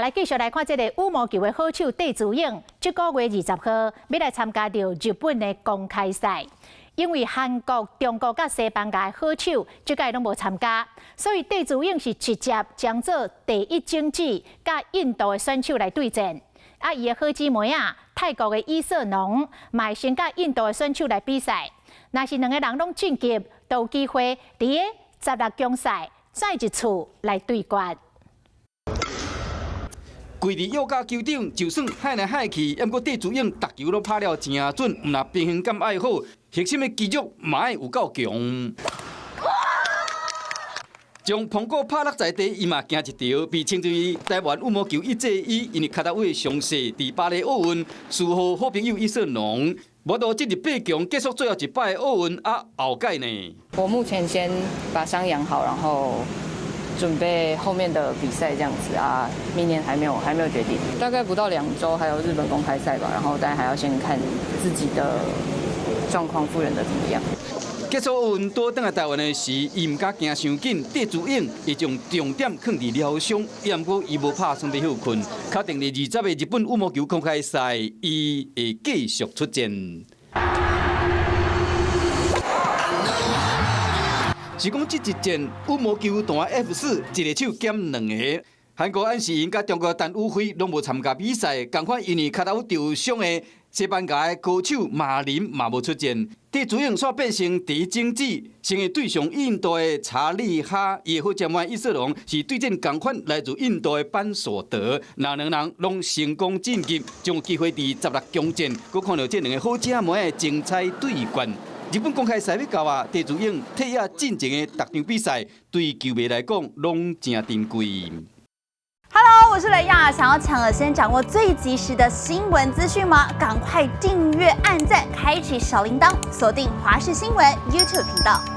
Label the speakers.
Speaker 1: 來繼續來看這個羽毛球的好手戴資穎，這個月20號欲來參加著日本的公開賽。因為韓國、中國佮西班牙的好手這屆攏無參加，所以戴資穎是直接將做第一種子佮印度的選手來對戰。啊，伊的好姊妹仔，泰國的伊瑟農，嘛會先佮印度的選手來比賽。若是兩个人攏晉級，就有機會佇个16強賽再一次來對決。
Speaker 2: 跪佇約架球頂，就算害來害去，毋過戴資穎逐球攏拍了誠準，毋但平衡感愛好，核心的肌肉嘛愛有夠強。將蘋果拍落在地，伊嘛驚一著，被稱為台灣羽毛球一姐伊，因為跤頭尾傷勢，佇巴黎奧運輸予好朋友伊瑟農，無度進入八強，結束最後一擺奧運啊後蓋呢。
Speaker 3: 我目前先把傷養好，然後準備後面的比賽這樣子啊，明年還沒有決定，大概不到2週，還有日本公開賽吧，然後但還要先看自己的狀況復原的怎麼樣。
Speaker 2: 結束奧運倒轉來台灣的時，伊毋敢行傷緊，戴資穎會將重點放佇療傷，毋過伊無拍算欲歇睏，確定佇20個日本羽毛球公開賽，伊會繼續出戰。是講這一戰羽毛球壇 F4，一个手兼兩个。韓國安時瑩佮中國陳雨菲攏無參加比賽，仝款因為跤頭受傷的西班牙的高手馬林嘛無出戰。戴資穎煞變成第一種子，先會對上印度的查理哈，伊的好姐妹伊瑟龍是對戰仝款來自印度的班索德，若兩人攏成功晉級，將有機會佇16強戰，閣看著這兩个好姐妹的精彩對決。日本公開賽欲到啊，戴資穎退役進前的逐場比賽，對球迷來講攏誠珍貴。
Speaker 4: Hello，我是雷亞，想要搶先掌握最及時的新聞資訊嗎？趕快訂閱、按讚、開啟小鈴鐺，鎖定華視新聞 YouTube 頻道。